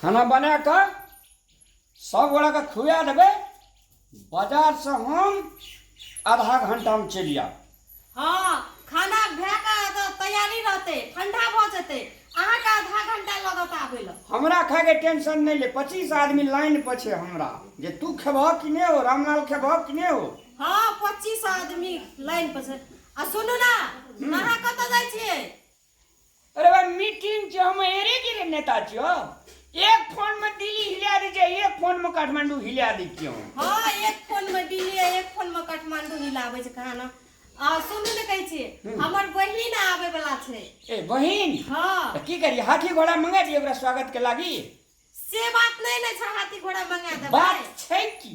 खाना बना कऽ सब गोटाके खुआ देबै। बाजारसँ हम आधा घंटामे चलि आयब। हँ, खाना भए कऽ तऽ तैयारी रहतै, ठंडा भऽ जेतै। अहाँके आधा घंटा लगत आबै लए। हमरा खायके टेंशन नहि ले, 25 आदमी लाइन पर छै हमरा, जे तू खेबह कि नहि हो, रामलाल खेबह कि नहि हो। हँ, 25 आदमी लाइन पर छै। आ सुनू ने, अहाँ कतऽ जाइ छियै? अरे भाई, मीटिंग छै, हम एरे गिरे नेता छियो। एक फोन में दिल्ली हिला दै छै, एक फोन में काठमांडू हिला दै छियो। हँ, एक फोन में दिल्ली आ एक फोन में काठमांडू हिलाबै छै खाना। आ सुनू ने, कहै छी, हमर बहिन आबै वाला छै। ए बहिन? हँ। तऽ की करिए, हाथी घोड़ा मंगा दिए ओकरा स्वागत के लागी? से बात नहि ने छै हाथी घोड़ा मंगा देबै। बात छै की?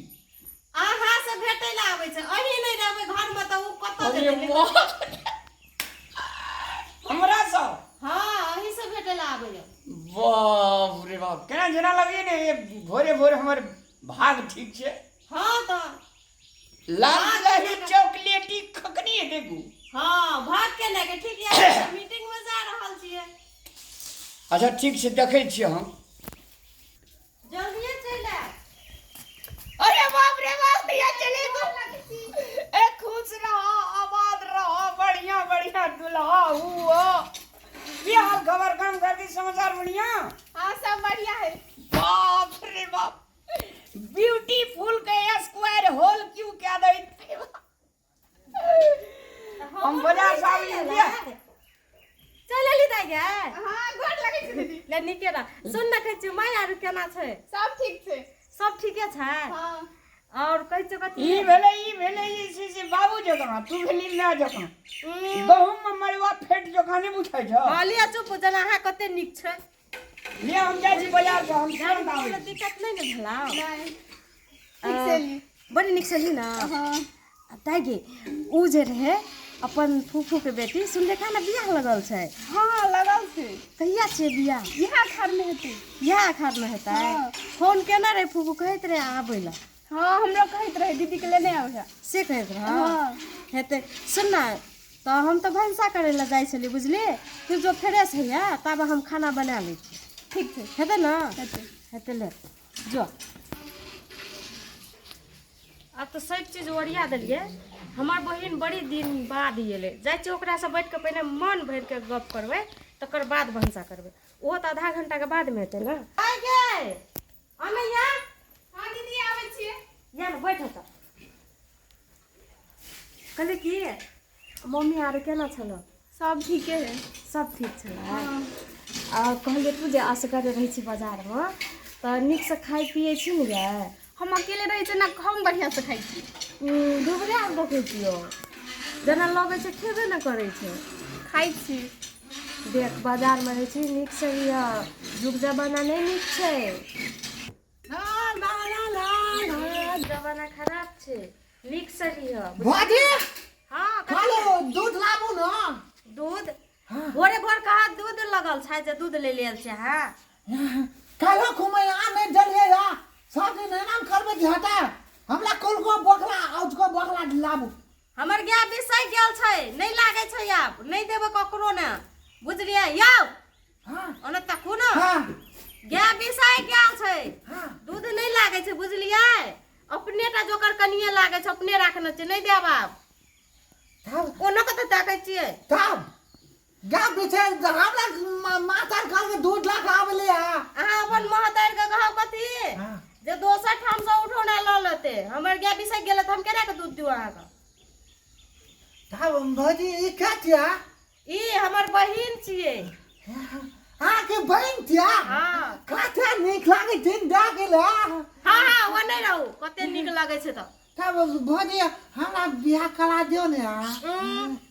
अहाँ से भेटै लए आबै छै, अहीं नहि रहबै घर में तऽ ओ कतऽ अरे जेतै? हमरा से? हँ, अहीं से भेटै लए आबै। बाप रे बाप, केना जेना लगैए ने, ये भोरे भोरे हमर भाग ठीक छै। हँ तऽ लाल गुलाबी चॉकलेटी खकनी देखू। हँ, भाग के ने के ठीक ये, मीटिंग में जा रहल छियै। अच्छा, ठीक छै, देखै छियै हम। जल्दिए चलि आयब। अरे बाप रे बाप, भैया चले गो। ए खुश रहो, आबाद रहो, बढ़िया बढ़िया दुल्हा हुओ। की हाल खबर, काम कर दी, समाचार बढ़िया? हाँ, सब बढ़िया है। बाप रे बाप, ब्यूटीफुल के स्क्वायर होल क्यों क्या दै। हम बाजार से आबि गेलियै। चलि एली दाइ गे? हाँ, गोर लगै छै दीदी। ले नीके रह। सुन ने, कहै छियौ, माय आर केना छै? सब ठीक छै। सब ठीके छै? हाँ। और कहै छियौ कथी? ई भेलै, ई भेलै, ई छै से बाबू जकाँ, तू भेली माय जकाँ। गहूम मे मरुआ फेट जकाँ नहि बुझाइ छौ? हँ, लिअ, चुप जेना अहाँ कते नीक छै। लिअ, हम जाइ छी बाजार से, हम तुरंत आबै कोनो छी। दिक्कत नहि ने भेलौ? नहि, ठीक से एली। बड़ी नीक से एली ने? हाँ। आ दाइ गे, उ जे रहै अपन फूफूके बेटी, सुनले कहाँ ने बियाह लगल छै? हाँ, लगल छै। कहिया छियै बियाह? इएह अखाड़ मे हेतै। इएह अखाड़मे हेतै? हाँ। फोन केने रहै फूफू, कहैत रहै आबै लए। हाँ, हमरो कहैत रहै, दीदी के लेने आबै। से कहैत रहै? हाँ। हेतै। सुन ने तऽ, हम तऽ भनसा करै लए जाइ छलियै, बुझलियै? तू जो फ्रेश हैया तब हम खाना बना लै छी। ठीक छै। हेतै ने? हेतै। हेतै, ले जो। आब तऽ सब चीज ओरिया देलियै। हमर बहिन बड़ी दिन बाद एलै। जाइ छियै ओकरासँ बैठ कऽ पहिने मन भरिके गप करबै, तकर बाद भनसा करबै। ओहो तऽ आधा घंटाके बादमे हेतै ने। आइ गे अनैया। हाँ दीदी, आबै छियै। या ने, बैठ। तऽ कहलियै की, मम्मी आर केना छलौ? सब ठीके है। सब ठीक छलै? हाँ। आ कहलियै, तू जे असगर रहै छी बाजारमे तऽ नीकसँ खाइ पियै छी ने गे? हम अकेले रहै छियै ने, हम बढ़िआँ से खाइ छी। दुबरायल देखै छियौ, जेना लगै छै खेबे नहि करै छै। खाइ छी। देख, बाजारमे रहै छी, नीकसँ रिह। जुग जमाना नहि नीक छै। ला ला ला ला ला। जमाना खराब छै, नीकसँ रिह। भौजी। हँ। कहलो दूध लाबू ने। दूध? भोरे भोर कहाँ दूध लगल छै जे दूध ले लेल छै? हँ। काल्हो घुमै आ नहि डरियै या सब दिन एना करबै जे हटा हमरा कोलको बोखला औजको बोखला लाबू। हमर गाय बिसै गेल छै, नहि लागै छै आब, नहि देबै ककरो ने, बुझलियै यौ? हाँ। ओना तकू ने। हाँ। गाय बिसै गेल छै। हाँ। दूध नहि लागै छै, बुझलियै? अपने टा जोकर कनिए लागै छै, अपने राखने छै। नहि देब आब। तब कोनो कतऽ ताकै छियै? तब गाय बिछै हमरा माता कहलकै दूध ला के आबे ले आ। अहाँ अपन महतारि के कहब कथी? हाँ। जे दोसर ठाम से उठौना लऽ लेतै। हमर गाय बिसै गेलै तऽ हम केना के दूध दियौ अहाँके? तब भौजी, ई के छियै? ई हमर बहिन छियै। अहाँके बहिन छियै? हाँ। कते नीक लागै छै दए गेल। हाँ हाँ, ओ नहि रहू, कते नीक लगै छै तऽ। तब भौजी, हमरा बियाह करा दियौ ने।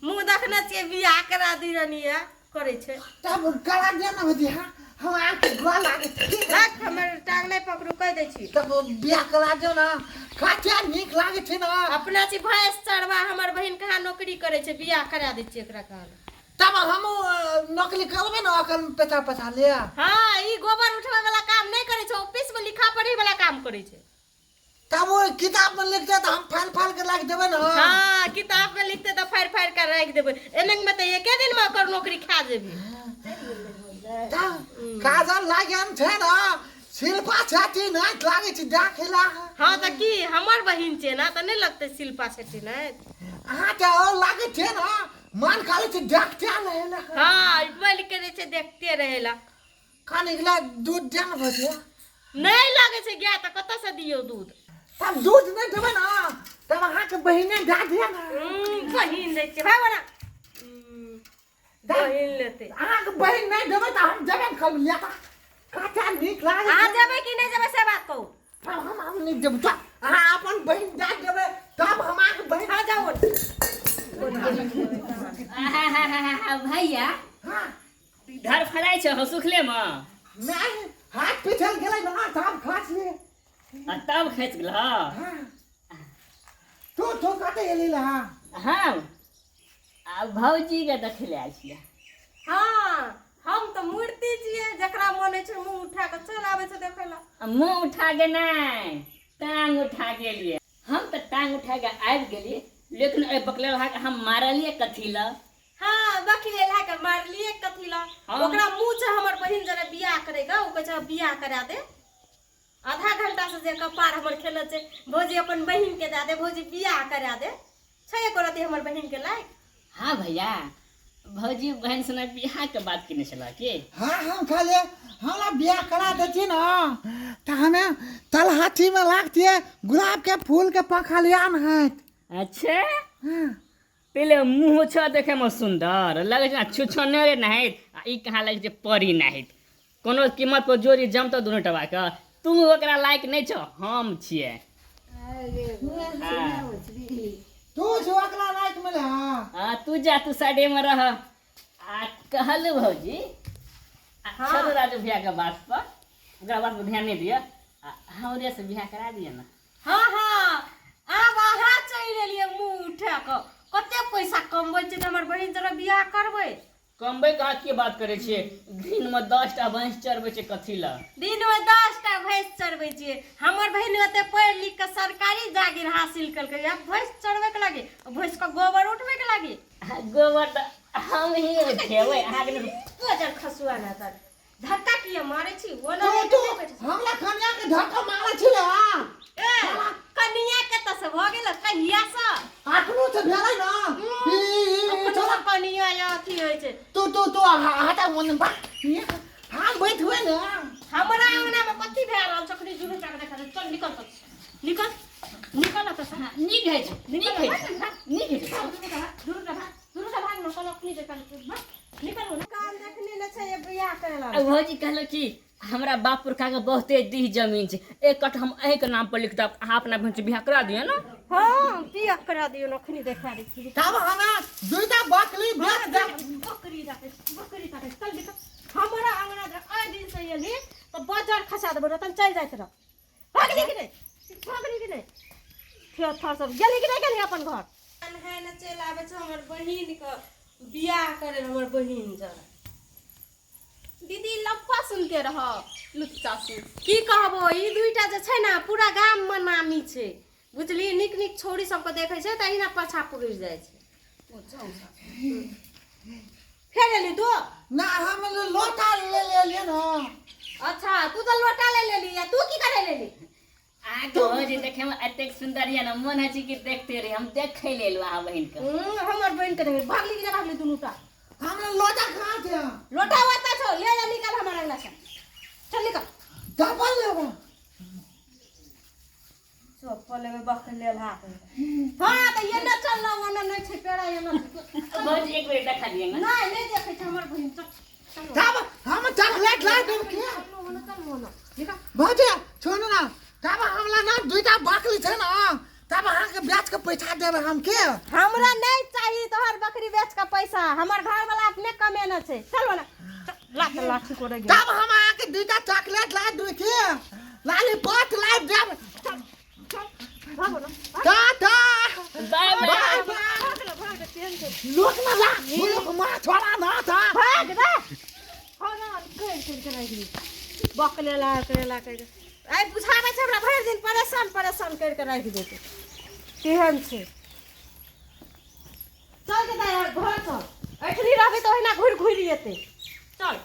मुँह देखने छियै? बियाह करा दी रहनी है करै छै। तब करा दियौ ने भौजी। हाँ, हम अहाँके गोर लागै छी। राख, हमर टांग नहि पकड़ू, कहि दै छी। तब बियाह करा दियौ ने, कते नीक लागै छै ने। अपना छी भैंस चढ़वा, हमर बहिन कहाँ नौकरी करै छै, बियाह करा दै छियै एकरा कहाँ। तब हम नौकरी करबै ने, अखन पैसा पैसा ले। हाँ, ई गोबर उठबै वाला काम नहि करै छै, ऑफिस में लिखा पढ़ी वाला काम करै छै। तब ओ किताब में लिखते तऽ हम फाड़ि फाड़ि के राखि देबै ने। हाँ, किताब में लिखते तऽ फाड़ि फाड़ि के राखि देबै। एनक में तऽ एके दिन में ओकर नौकरी खा जेबही। तब काजल लागन छै ने शिल्पा छाती नहि लागै छै देखला। हाँ तऽ की हमर बहिन छै ना तऽ नहि लगतै शिल्पा शेट्टी नहि? अहाँ तऽ और लागै छै ना मन करै छै देखते रहेला। हाँ मल के छै देखते रहेला। कनि ला दूध दे ने भजिया। नहि लागै छै गाय तऽ कतऽ से दियौ दूध? तब दूध नहि देबै ना तब अहाँके बहिने दए दिअ ना। बहिन दै छै भाय बना बहिन लेतै। अहाँके बहिन नहि देबै तऽ हम जेबै ने करबै लेता कते नीक लागै अहाँ जेबै कि नहि जेबै से बात कहू। तब हम नहि जेबै तऽ अहाँ अपन बहिन दए देबै तब हम अहाँके बहिन। हाँ जाउ। भैया हाँ धर फराइ छौ सुखले मे? नहि हाथ पिछल गेलै ना तब खास ले आ तब खसि गेल। हाँ तू तो कते एली ला? हम आ भौजी के देखै लए आयल छियै। हाँ हम तऽ मूर्ति छियै जकरा मन होइ छै मुँह उठा कऽ चलि आबै छै देखै लए। मुँह उठा के नहि टांग उठा गेलियै। हम तऽ टांग उठा के आबि गेलियै लेकिन एहि बकलेलहा के हम मारलियै कथी लए? हाँ बकलेलहा के मारलियै कथी लए? ओकरा मुँह छै हमर बहिन जरे बियाह करेगा ओ कहै छै बियाह करा दे। आधा घंटा से जे कपार हमर खेलत छै भौजी अपन बहिन के दए दे भौजी बियाह करा दे छै एको रति हमर बहिन के लायक? हाँ भैया भौजी बहन सने बियाह के बात केने छलह की? हाँ हम खाली हमरा बियाह करा देती ना तऽ हमे तलहाथी में लागतिए गुलाब के फूल के पंखा लिया न। अच्छा हाँ पहिले मुँह छ देखे में सुंदर लगे छै छुछने नाहित आ ई कहाँ लगे छै परी नाहित कोनो कीमत पर जोड़ी जमतौ दुनू टबा के तू ओकरा लायक नहि छौ हम छियै। तू जो ओकरा लायक मिले। हाँ तू जा तू साइडे में रह। आ कहलू भौजी छोड़ू राजू भैया के बात पर ओकरा बात पर ध्यान नहीं दिअ आ हमरे से बियाह करा दिअ ना। हाँ हाँ आब अहाँ चलि एलियै मुँह उठा कऽ कते पैसा कमबै छियै तऽ हमर बहिन जरा बियाह करबै? कमबै कहाँ के बात करै छियै दिन में 10 टा भैंस चरबै छै कथी लए? दिन में 10 टा भैंस चरबै छियै। हमर बहिन ओते पढ़ि लिख कऽ सरकारी जागीर हासिल केलकै आब भैंस चरबै के लागी भैंस के गोबर उठबै के लागी? गोबर तऽ हम ही उठेबै अहाँके। गोबर खसुआ ना तर धक्का किया मारै छी? ओना तू तू हमरा कन्या के धक्का मारै छी रे। ए कन्या कतऽ से भऽ गेल कहिया से? अखनो से भेलै ना ई छोरा कन्या या अथी होइ छै। तू तू तू हटा मन बा हाथ बैठ हुए ना। हमरा अंगना में कथी भए रहल छै अखनी जुनू टाक देखा दे। चल निकल तो निकल निकल तो नीक होइ छै नीक होइ छै नीक होइ छै। दुनू टा भाग दुनू टा भाग न चल अखनी देखा निकल ना। कान देखने ने छै ये बियाह करे ला। भौजी कहलो कि हमरा बाप पुरखा के बहुते डीह जमीन छै एक कट हम अहीं के नाम पर लिख देब अहाँ अपना बहिन से बियाह करा दिअ ना। हाँ बियाह करा दियौ अखनी देखा दै छी। तब हमरा दुईटा बकरी बेच दे। बकरी राखै बकरी राखै चल निकल हमरा अंगना जे आइ दिन से एली तऽ बजर खसा देबै रतन चलि जाइत रह। भागली कि नहि भागली कि नहि थेर थर सब गेली कि नहि गेली अपन घर? नहाय ने चलि आबै छै हमर बहिन के बियाह करे हमर बहिन जरा। दीदी लफुआ सुनते रह लुच्चा सुन। की कहबो ई दुईटा जे छै ना पूरा गाम में नामी छै बुझली। नीक नीक छौड़ी सबके देखै छै तऽ अहिना पाछा पकड़ि जाइ छै। फेर एली तू? ना हम लोटा ले लेलियै ना। अच्छा तू तऽ लोटा ले लेली आ तू की करे लेली? अहाँके भौजी देखे में एतेक सुंदर यऽ ना मन होइ छै कि देखते रही हम देखै लेल अहाँ बहिन के। हमर बहिन के देखै भागली कि नहि भागली दुनू टा? हमरा लोटा कहाँ छै? लोटा ओतऽ छौ ले जा निकाल हमर अंगना से चल निकल। चप्पल लेबै। चप्पल लेबै बकलेल हाथ। हाँ तऽ एने चल ना ओने नहि छै पेड़ा एने। भौजी एक बेर देखा दिअ ना। नहि नहि देखै छै हमर बहिन चल। तब हम चॉकलेट ला देब के? चल ओने निकल। भौजी छोड़ू ना तब हमरा ना दुईटा बकरी छै ना तब अहाँके बेच के पैसा देबै हम के? हमरा नहीं चाहिए तोहर बकरी बेच के पैसा हमर घर वाला अपने कमेने छै। चल ओने लात लाठी कोड़े गेल। तब हम अहाँके दुईटा चॉकलेट ला देब के? लालीपॉप ला देब। भागो ना टाटा बाय बाय। बाय बाय। भाग ना भाग तेहन छै। लोक ना ला लोक माँ छोड़ा ना था। भाग रे हरान कर कर के राखि दी बकलेला करेला कर आइ बुझाबै छै हमरा भरि दिन परेशान परेशान कर के राखि देतै तेहन छै। चल के दाइ घर चल एखनी रहबै तऽ ओहिना घुरि घुरि एतै। चल।